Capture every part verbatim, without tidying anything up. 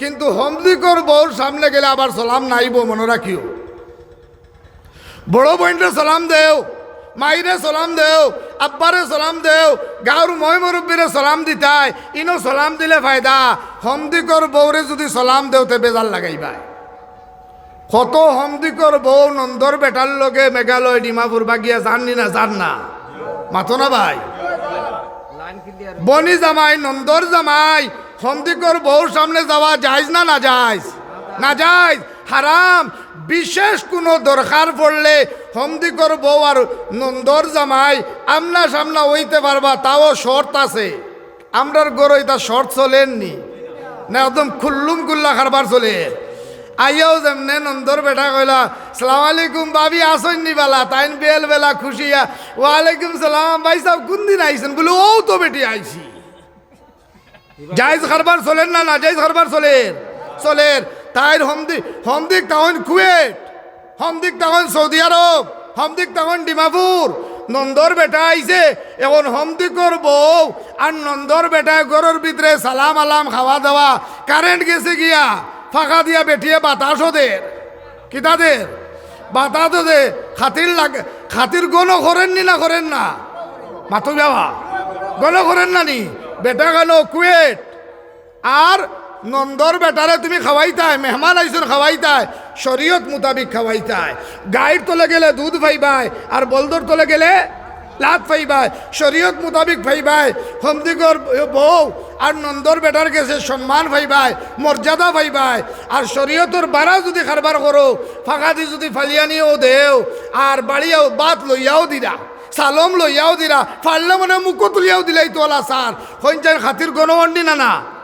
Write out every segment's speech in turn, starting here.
কিন্তু হমদিকর বউর সামনে গেলে আবার সালাম নাইবো, মনো রাখিও। বড় বইনরে সালাম দেও, মাইরে সালাম দেও, আব্বারে সালাম দেও, গাঁওর ময়-মুরব্বিরে সালাম দিতায়, ইনো সালাম দিলে ফায়দা। হমদিকর বউরে যুদি সালাম দেও, তে বেজার লাগাইবায়। কত হমদিকর বউ নন্দর বেটার লগে মেঘালয়, ডিমাপুর বাগিয়া যার নি না, যার না? মাতো না ভাই। বনি জামাই, নন্দর জামাই, হমদিকর বউর সামনে যাওয়া জায়েজ না নাজায়েজ? নাজায়েজ, হারাম। বিশেষ কুনু দরকার পড়লে হমদিকর বউ আর নন্দর জামাই আমনা সামনা অইতে পারবা, তাও শর্ত আছে। আমরার ঘরো ইতা শর্ত চলের নি? না, একদম খুল্লুম খুল্লা কারবার চলের। আইয়াউ যেমনে নন্দর বেটায় কইলা, "সালাম আলাইকুম ভাবি, আছইন নি বালা?" তাইন বেলবেলা খুশি অইয়া, "ওয়ালাইকুম সালাম, ভাইসাব কুনদিন আইছইন?" বুলে, "অউ তো বেটি আইছি।" জায়েজ কারবার চলের না, নাজায়েজ কারবার চলের? চলের। তাইর হমদি-, হমদিক তাইন কুয়েট, হমদিক তাইন সৌদি আরব, হমদিক তাইন ডিমাপুর। নন্দর বেটা আইছে, এখন হমদিকর বউ আর নন্দর বেটায় ঘরর ভিতরে সালাম আলাম, খাওয়া দাওয়া, কারেন্ট গেছে গিয়া, ফাঁকা দিয়া বেটিয়ে বাতাসও দের। কিতা দের? বাতাসও দে। খাতির লাগে, খাতির গণ করের নি না করের না? মাতো বাবা, গণ করের না নি? বেটা কেনে কুয়েট, আর নন্দর বেটারে তুমি খাওয়াইতায়, মেহমান আইছইন খাওয়াইতায়, শরীয়ত মুতাবিক খাওয়াইতায়। গাইর তলে গেলে দুধ পাইবায়, আর বলদর তলে গেলে লাত পাইবায়। শরীয়ত মুতাবিক পাইবায়। হমদিকর বউ আর নন্দর বেটার গেছে সম্মান পাইবায়, মর্যাদা পাইবায়। আর শরীয়তর বারা যুদি কারবার করো, ফাঁকাদি যুদি ফালিয়ানিও দেও, আর বাড়িয়াও ভাত লইয়াও দিরা, সালম লইয়াও দিরা, পারলে মনে মুখো তুলিয়াও দিলাইতো আলা সার। কইন চাইন খাতির গণ অর নি না না?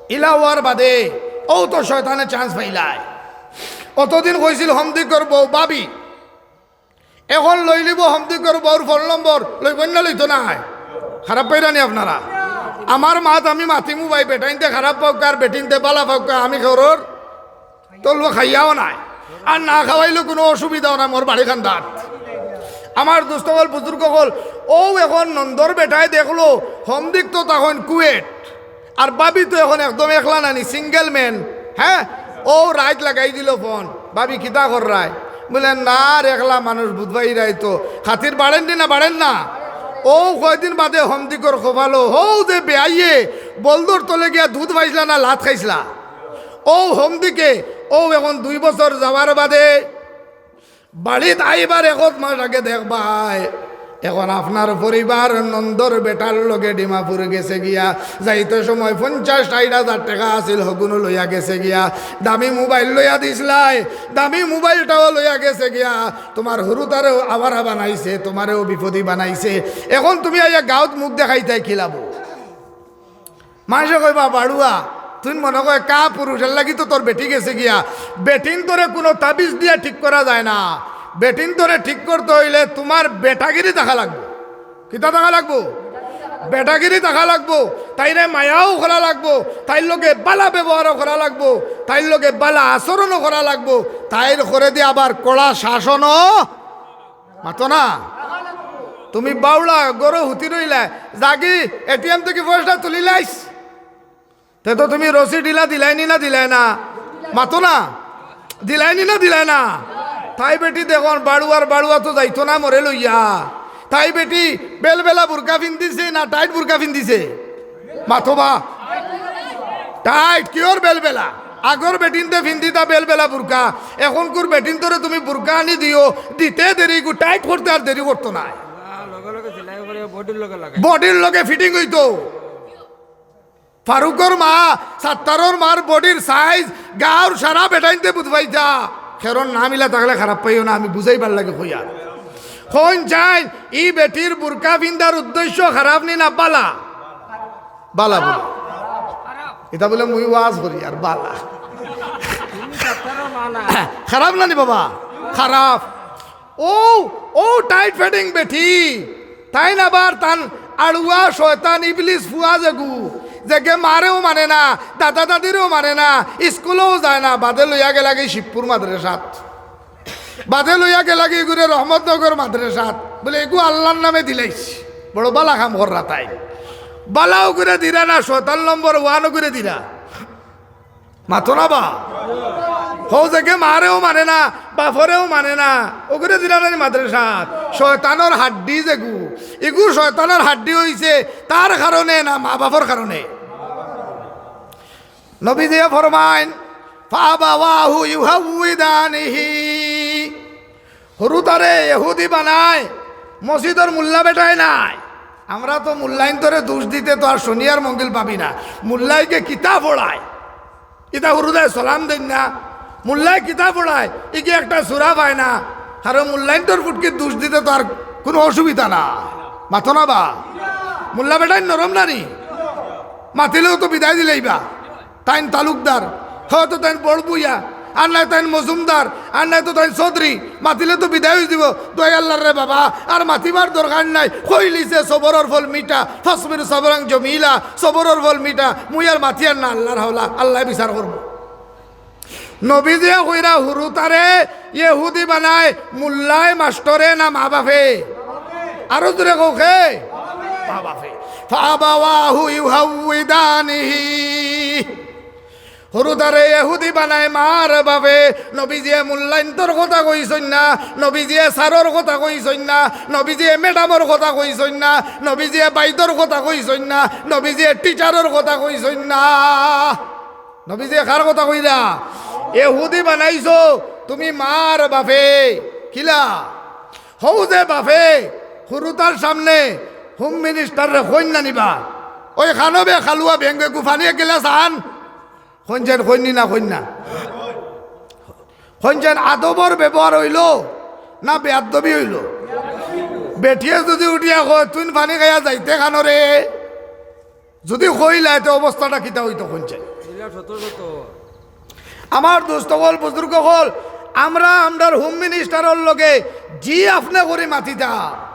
ইলা অওয়ার বাদে অউ তো শয়তানে chance পাইলায়। অতদিন কইছিল হমদিকর বউ ভাবি, এখন লইলিবো হমদিকর বউর ফোন নম্বর, লইবো না লইতো নায়? খারাপ পাইরা নি আপনারা? আমার মাত আমি মাতিমু ভাই, বেটাইন্তে খারাপ পাউক্কা আর বেটিন্তে বালা পাউক্কা, আমি কেউরর তলুয়া খাইয়াও নায়, আর না খাওয়াইলে কুনু অসুবিধাও নাই। মোর বাড়ি কান্দাত। আমার দোস্ত অকল, বুজুর্গ অকল, অউ এখন নন্দর বেটায় দেখলো, হমদিক তো তখন কুয়েট, আর ভাবি তো এখন একদম একলা নানি, single man। হ্যাঁ, অউ রাইত লাগাই দিলো ফোন, "ভাবি, কিতা কররায়?" বুলে, "না আর একলা মানুষ, বুধবাই রাইত তো।" খাতির বাড়ের নি না বাড়ের না? অউ কয়দিন বাদে হমদিকর কপালো, হউ যে বেয়াইয়ে বলদর তলে গিয়া দুধ পাইছলা না লাত খাইছলা, অউ হমদিকে, অউ এখন দুই বছর যাওয়ার বাদে বাড়িত আইবার একত মাস আগে দেখবায়, এখন আপনার পরিবার নন্দর বেটার লগে ডিমাপুর গেছে গিয়া। যাইতে সময় পঞ্চাশ ষাইট হাজার টেকা আছিল, হগুনও লইয়া গেছে গিয়া। দামি মোবাইল লইয়া দিছলায়, দামি মোবাইলটাও লইয়া গেছে গিয়া। তুমার হুরুতারেও আওয়ারা বানাইছে, তুমারেও বিপদি বানাইছে। এখন তুমি আইয়া গাঁওত মুখ দেখাইতায় কিলাবো? মানষে কইবা, "বাড়ুয়া, তুই মনো কয় কা পুরুষ, এরলাগি তো তোর বেটি গেছে গিয়া।" বেটিন্তরে কুনু তাবিজ দিয়া ঠিক করা যায় না। বেটিন্তরে ঠিক করতে অইলে তুমার বেটাগিরি থাকা লাগবো। কিতা থাকা লাগবো? বেটাগিরি থাকা লাগবো। তাইরে মায়াও করা লাগবো, তাইর লগে বালা ব্যবহারও করা লাগবো, তাইর লগে বালা আচরণও করা লাগবো, তাইর করেদি আবার কড়া শাসনও মাতো না। তুমি বাউলা, ঘরো হুতি রইলায়, যাগি এটিএম থাকি পয়সা তুলিলাইছ। তে তো তুমি রশি ঢিলা দিলায় নি না দিলায় না? মাতো না। দিলায় নি না দিলায় না? তাই বেটি দেখোন, বাড়ুয়ার বাড়ুয়া তো যাইতো না মরে লইয়া। তাই বেটি বেলবেলা বুরকা ফিন্দিছে না টাইট বুরকা ফিন্দিছে? মাতো বা। টাইট কিওর বেলবেলা? আগর বেটিন্তে ফিন্দিতা বেলবেলা বুরকা, এখনকুর বেটিন্তরে তুমি বুরকা আনি দিও, দিতে দেরি গু, টাইট করতে আর দেরি করতো নায়। লগে লগে সেলাই করে বডির লগে লাগে। বডির লগে ফিটিং অইতো। ফারুকর মা, সাত্তারর মার বডির সাইজ, গাঁওর সারা বেটাইন্তে বুঝ পাইতা। খেরর নাম ইলা থাকলে খারাপ পাইও না, আমি বুঝাইবার লাগি কইয়ার। কইন চাইন, ই বেটির বুরকা ফিন্দার উদ্দেশ্য খারাপ নি না বালা? বালা বুলে। ইতা বুলে মুই ওয়াজ করি আর বালা। খারাপ না নি বাবা? খারাপ। অউ, অউ টাইট ফিটিং বেটি, তাইন আবার তান আড়ুয়া শয়তান ইবলিস ফুয়া যেগু, যেগে মারেও মানে না, দাদা দাদিরেও মানে না, স্কুলেও যায় না, বাদে লইয়া গেলাগি শিবপুর মাদ্রাসাত। বাদে লইয়া গেলাগি ইগুরে রহমতনগর মাদ্রাসাত। বুলে, "এগু আল্লার নামে দিলাইছি।" বড় বালা কাম কররা তাইন। বালাও করে দিরা না, শয়তান নম্বর ওয়ানও করে দিরা। মাতো না বা। হউ যেগে মারেও মানে না, বাফরেও মানে না, ওগুরে দিলা নানি মাদ্রাসাত। শয়তানর হাড্ডি যেগু, ইগু শয়তানর হাড্ডি অইছে, তার কারণে না মা বাফর কারণে। নবীজিয়ে ফরমাইন, "ফাআবাওয়াহু ইউহাউইদানিহি।" হুরুতারে ইহুদি বানায়, মসজিদর মুল্লা বেটায় নায়। আমরা তো মুল্লাইন্তরে দুষ দিতে তো আর শনি আর মঙ্গল পাবি না। মুল্লাইগে কিতা পড়ায়, ইতা হুরুতায় সালাম দেইন না। মুল্লায় কিতা পড়ায়, ইগে একটা সুরা পায় না। কারণ মুল্লাইন্তর ফুটকিত দুষ দিতে তো আর কুনু অসুবিধা না। মাতো না বা। মুল্লা বেটাইন নরম নানি, মাতিলেও তো বিদায় দিলাইবা। তাইন তালুকদার, হয়তো তাইন বড় ভুইয়া, আর নায় তাইন মজুমদার, আর নায় তো তাইন চৌধুরী, মাতিলে তো বিদায় অই দিবো। দোহাই আল্লার রে বাবা, আর মাতিবার দরকার নাই। কইলিছে সবরর ফল মিঠা, ফাসবির সবরান জামিলা, সবরর ফল মিঠা, মুই আর মাতিয়ার না, আল্লার হাওলা, আল্লায় বিচার করবো। নবীজিয়ে কইরা হুরুতারে ইহুদি বানায়, মুল্লায়, মাস্টরে না মা বাফে? আরো জোরে কও কে? মা বাফে। "ফাআবাওয়াহু ইউহাউইদানিহি।" হুরুতারে ইহুদি বানায় মার বাফে। নবীজিয়ে মুল্লাইন্তর কথা কইছইন না, নবীজিয়ে স্যারর কথা কইছইন না, নবীজিয়ে ম্যাডামর কথা কইছইন না, নবীজিয়ে বাইদর কথা কইছইন না, নবীজিয়ে টিচারর কথা কইছইন না। নবীজিয়ে কার কথা কইরা? ইহুদি বানাইছো তুমি মার বাফে। কিলা? হউ যে বাফে হুরুতার সামনে হোম মিনিস্টাররে কইন না নি বা, "ওই খানো বে খালুয়া বেঙ্গে গু পানি এক গিলাস আন।" কইন যেন, কইন নি না, কইন না? কইন যেন আদবর ব্যবহার অইলো না বেয়াদবি অইলো? বেটিয়ে যুদি উঠিয়া কয়, "তুইন পানি খাইয়া যাইতে খানো রে?" যুদি কইলায়, তে অবস্থাটা কিতা অইতো কইন চাই? আমার দোস্ত অকল, বুজুর্গ অকল, আমরা আমরার হোম মিনিস্টারর লগে জি আপনে করি মাতিতাম,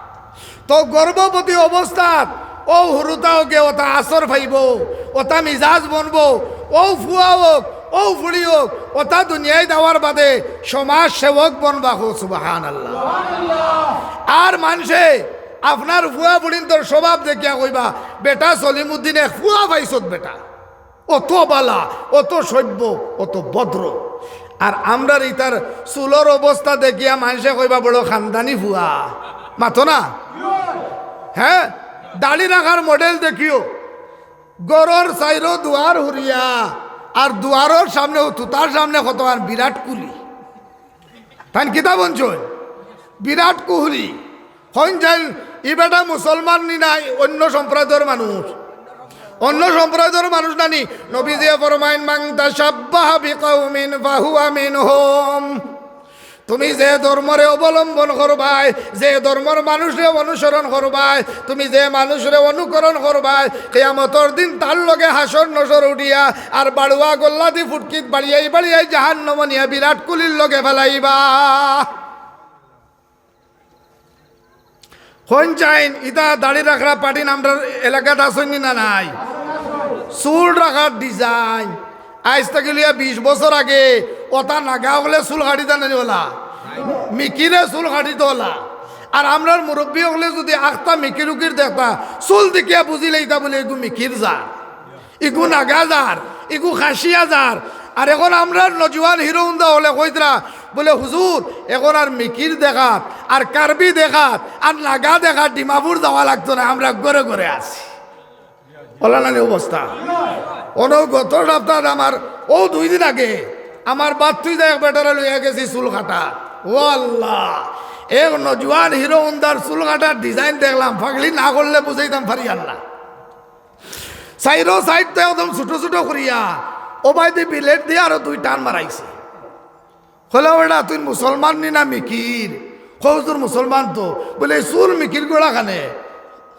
তো গর্ভবতী অবস্থাত অউ হুরুতা অগে অতা আসর পাইবো, অতা মিজাজ বনবো, অউ ফুয়া অউক, অউ ফুড়ি অউক, অতা দুনিয়াত আওয়ার বাদে সমাজ সেবক বনবা। কও সুবহানাল্লাহ। আর মানষে আপনার ফুয়া ফুড়িন্তর স্বভাব দেখিয়া কইবা, "বেটা সলিমুদ্দিনে ফুয়া পাইছত বেটা, অত বালা, অত সভ্য, অত ভদ্র।" আর আমরার ইতার চুলর অবস্থা দেখিয়া মানষে কইবা, "বড় খানদানি ফুয়া।" মাতো না? হ্যাঁ, দাড়ি রাখার মডেল দেখিও, ঘরর চাইরো দুয়ার হুরিয়া, আর দুয়ারর সামনে, অউ তুতার সামনে কতখান বিরাট কুলি। তাইন কিতা বনছইন? বিরাট কুহুরি। কইন যেন, "ই বেটা মুসলমান নি না অন্য সম্প্রদায়র মানুষ?" অন্য সম্প্রদায়র মানুষ না নি? নবীজিয়ে ফরমাইন, "মান তাশাব্বাহা বিকাওমিন ফাহুয়া মিনহুম।" তুমি যে ধর্মরে অবলম্বন করবায়, যে ধর্মর মানুষরে অনুসরণ করবায়, তুমি যে মানুষরে অনুকরণ করবায়, কিয়ামতর দিন তার লগে হাশর নশর উঠিয়া আর বাড়ুয়া গল্লাদি ফুটকিত বাড়িয়াই বাড়িয়াই জাহান্নামো নিয়া বিরাট কুলির লগে ফালাইবা। কইন চাইন, ইতা দাড়ি রাখরা পাটিন আমরার এলাকাত আছইন নি না নাই? চুল রাখার design, আইজ থাকি লইয়া বিশ বছর আগে অতা নাগা অকলে চুল কাটিতা নানি অলা, মিকিরে চুল কাটিতো অলা। আর আমরার মুরব্বি অকলে যুদি আখতা মিকির উকির দেখতা, চুল দেখিয়া বুঝিলাইতা বুলে ইগু মিকির যার, ইগু নাগা যার, ইগু খাসিয়া যার। আর এখন আমরার নজুয়ান হিরো হুন্দা অকলে কইতরা বুলে, "হুজুর, এখন আর মিকির দেখাত, আর কার্বি দেখাত, আর নাগা দেখাত ডিমাপুর যাওয়া লাগতো না, আমরা ঘরে ঘরে আছি।" অলা নানি অবস্থা? অনো গত সপ্তাহ আমার, অউ দুই দিন আগে আমার বাত্তুই যায় এক বেটারে লইয়া গেছি চুল কাটা। ও আল্লাহ, এক নজুয়ান হিরো হুন্দার চুল কাটার design দেখলাম, ফাগলি না করলে বুঝাইতাম পারি আল্লাহ। চাইরো side তো একদম ছোট ছোট করিয়া, অবায়দি blade দিয়া আরো দুই টান মারাইছে। কইলা, "বেটা, তুই মুসলমান নি না মিকির?" কও, "হুজুর, মুসলমান তো।" বুলে, "এই চুল মিকির গোড়া খানে?"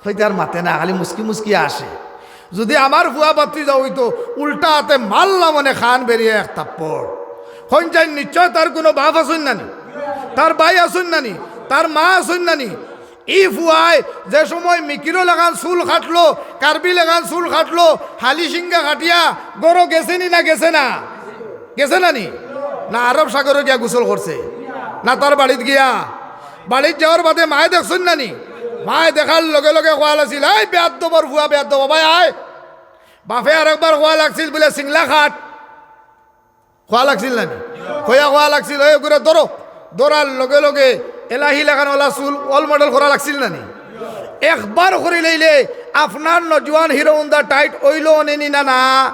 কইতে আর মাতে না, খালি মুসকি মুসকি আসে। যুদি আমার ফুয়া ভাতিজা অইতো, উল্টা আতে মারলাম, মানে খান বেরিয়া এক থাপ্পড়। কইন চাইন, নিশ্চয় তার কুনু বাপ আছইন নানি, তার ভাই আছইন নানি, তার মা আছইন নানি। ই ফুয়ায় যে সময় মিকিরর লাখান চুল কাটলো, কার্বি লাখান চুল কাটলো, হালি শিঙ্গা কাটিয়া ঘরো গেছে নি না গেছে না? গেছে না নি? না আরব সাগরো গিয়া গোসল করছে? না তার বাড়িত গিয়া? বাড়িত যাওয়ার বাদে মায়ে দেখছইন না নি? মায়ে দেখার লগে লগে কওয়া লাগছিল, "এই বেয়াদ্দবর ফুয়া, বেয়াদ্দব, বাবায় আয়।" বাপে আরেকবার কওয়া লাগছিল বুলে, "সিংলা কাট।" কওয়া লাগছিল না নি? কইয়া কওয়া লাগছিল, "এই ওগুরে ধরো।" ধরার লগে লগে এলাহি লাখান ওলা চুল অল মডেল করা লাগছিল না নি? একবার করি লইলে আপনার নজওয়ান হিরো হুন্ডা টাইট অইলো নে নি না, না?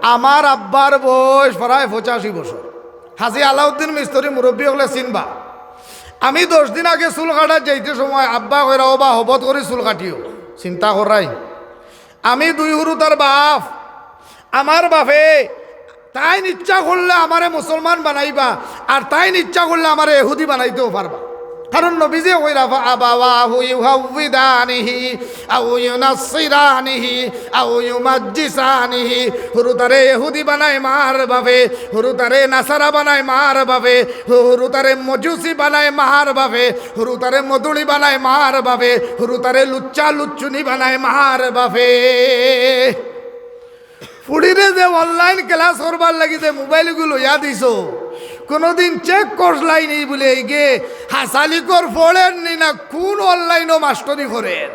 আমার আব্বার বয়স প্রায় পঁচাশি বছর। হাজী আলাউদ্দিন মিস্তরি মুরব্বি অকলে চিনবা। আমি দশ দিন আগে চুল কাটার যাইতে সময় আব্বা কইরা, "ও বা, হবত করি চুল কাটিও।" চিন্তা করাই, আমি দুই হুরুতার বাপ, আমার বাপে তাইন ইচ্ছা করলে আমারে মুসলমান বানাইবা, আর তাইন ইচ্ছা করলে আমারে এহুদি বানাইতেও পারবা। কারণ নবীজিয়ে কইরা, "فأبواه يهودانه أو ينصرانه أو يمجسانه।" হুরুতারে এহুদি বানায় মার বাপে, হুরুতারে নাসারা বানায় মার বাপে, হু-, হুরুতারে মজুসি বানায় মার বাপে, হুরুতারে মদুড়ি বানায় মার বাপে, হুরুতারে লুচ্চা লুচ্চুনি বানায় মার বাপে। ফুড়িরে যে online class করবার লাগি যে মোবাইলগু লইয়া দিছো, কোনোদিন check করছলায় নি বুলে, এই গে হাসালিকর পড়ের নি না কুন online-ও মাস্টরি করের?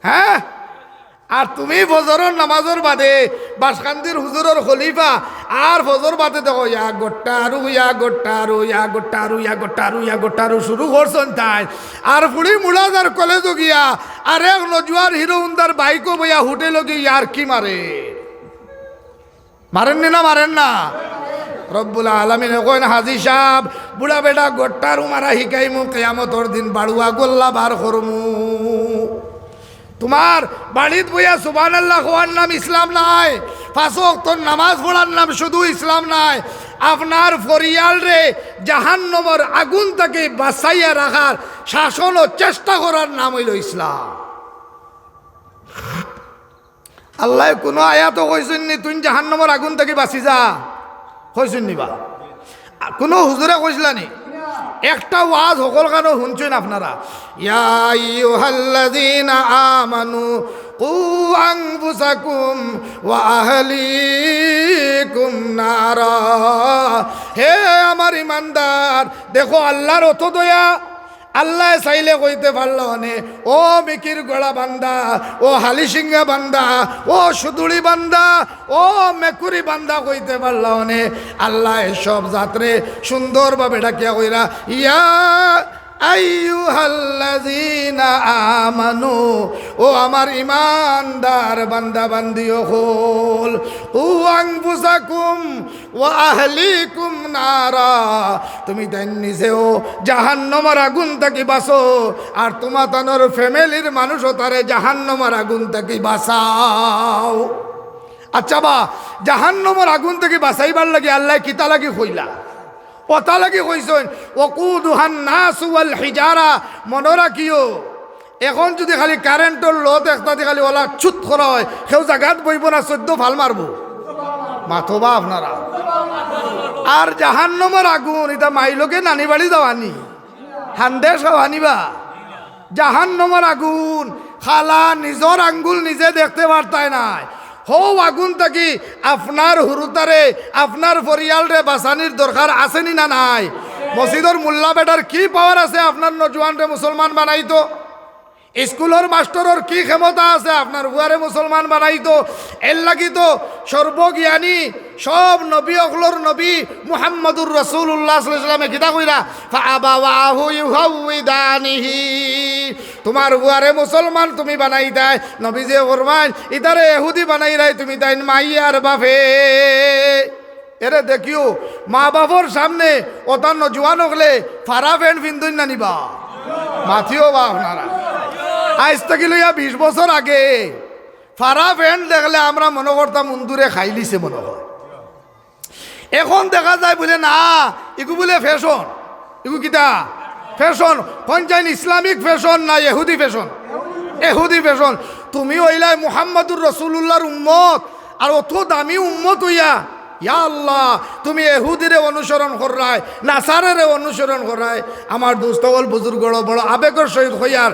হ্যাঁ? আর তুমি ফজরর নামাজর বাদে বাসকান্দির হুজুরর খলিফা, আর ফজর বাদে দেখো, "ইয়া গট্টারু, ইয়া গট্টারু, ইয়া গট্টারু, ইয়া গট্টারু, ইয়া গট্টারু" শুরু করছইন তাইন। আর ফুড়ি মুড়া যার কলেজো গিয়া, আর এক নজওয়ান হিরো হুন্ডার বাইকো বইয়া হোটেলো গিয়া ইয়ার্কি মারে। মারেন নি না, মারেন না? রব্বুল আলামিনে কইন, "হাজী সাব, বুড়া বেটা গট্টারু মারা হিকাইমু, কিয়ামতর দিন বাড়ুয়া গল্লা বার করমু।" তুমার বাড়িত বইয়া সুবহানাল্লাহ কওয়ার নাম ইসলাম নায়, পাঁচ ওয়াক্ত নামাজ পড়ার নাম শুধু ইসলাম নায়, আপনার পরিয়ালরে জাহান্নামর আগুন থাকি বাঁচাইয়া রাখার শাসন ও চেষ্টা করার নাম অইলো ইসলাম। আল্লায় কুনু আয়াতো কইছইন নি, "তুইন জাহান্নামর আগুন থাকি বাঁচি যা"? কইছইন নি বা? আ, কুনু হুজুরে কইছলা নি? একটা ওয়াজ হকল কানো হুনছইন আপনারা। "ইয়া আইয়ুহাল্লাযীনা আমানু কু আনফুসাকুম ওয়া আহলিকুম নারা।" হে আমার ইমানদার, দেখো আল্লার অত দয়া, আল্লায় চাইলে কইতে পারলা অনে, "ও মিকির গলা বান্দা, ও হালিশিঙ্গা বান্দা, ও সুদুড়ি বান্দা, ও মেকুরি বান্দা" কইতে পারলা অনে। আল্লায় সব জাতরে সুন্দরভাবে ডাকিয়া কইরা, "ইয়া আইয়ুহাল্লাযীনা আমানু, ও আমার ইমানদার বান্দা বান্দি অকল, কু আনফুসাকুম ওয়া আহলিকুম নারা, তুমি তাইন নিজেও জাহান্নামর আগুন থাকি বাঁচো, আর তুমা তানর ফ্যামিলির মানুষ অতারে জাহান্নামর আগুন থাকি বাঁচাও।" আচ্ছা বা, জাহান্নামর আগুন থাকি বাঁচাইবার লাগি আল্লায় কিতা লাগি কইলা? অতা লাগি কইছইন, "ওয়াকুদুহান নাসু ওয়াল হিজারা", মনো রাখিও, এখন যুদি খালি কারেন্টর লো দেখতা দি খালি ওলা ছুত করা অয়, কেউ জাগাত বইবো না, চৈদ্দ ফাল মারবো। মাতো বা আপনারা। আর জাহান্নামর আগুন, ইটা মাইলকে নানি বাড়ি যাওয়ানি, হান্দেশ খাওয়ানি বা। জাহান্নামর আগুন, খালা নিজর আঙ্গুল নিজে দেখতে পারতায় নায়। হউ আগুন থাকি আপনার হুরুতারে, আপনার পরিয়ালরে বাঁচানির দরকার আছে নি না নাই? মসজিদর মুল্লা বেটার কি পাওয়ার আছে আপনার নজওয়ানরে মুসলমান বানাইতো? স্কুলর মাস্টরর কি ক্ষমতা আছে আপনার পুয়ারে মুসলমান বানাইতো? এর লাগি তো সর্বজ্ঞানী, সব নবী অকলর নবী মুহাম্মাদুর রাসূলুল্লাহ সাল্লাল্লাহু আলাইহি ওয়াসাল্লামে কিতা কইরা, "ফাআবাওয়াহু ইউহাউইদানিহি।" তুমার পুয়ারে মুসলমান তুমি বানাইতায়, নবীজিয়ে ফরমাইন, "ইতারে এহুদি বানাইরায় তুমি তাইন মাইয়ার বাফে।" এরে দেখিও, মা বাফর সামনে অতা নজওয়ান অকলে ফাড়া প্যান্ট ফিন্দইন না নি বা? মাতিও বা আপনারা। আইজ থাকি লইয়া বিশ বছর আগে ফাড়া প্যান্ট দেখলে আমরা মনো করতাম উন্দুরে খাইলিছে মনো কয়। এখন দেখা যায় বুলে না, ইগু বুলে ফ্যাশন। ইগু কিতা? ফ্যাশন। কইন চাইন ইসলামিক ফ্যাশন না এহুদি ফ্যাশন? এহুদি ফ্যাশন। তুমি অইলায় মুহাম্মাদুর রাসূলুল্লাহর উম্মত, আর অত দামি উম্মত অইয়া, ইয়া আল্লাহ, তুমি এহুদিরে অনুসরণ কররায়, নাসারারে অনুসরণ কররায়। আমার দোস্ত অকল, বুজুর্গ অকল, বড় আবেগর সহিত কইয়ার,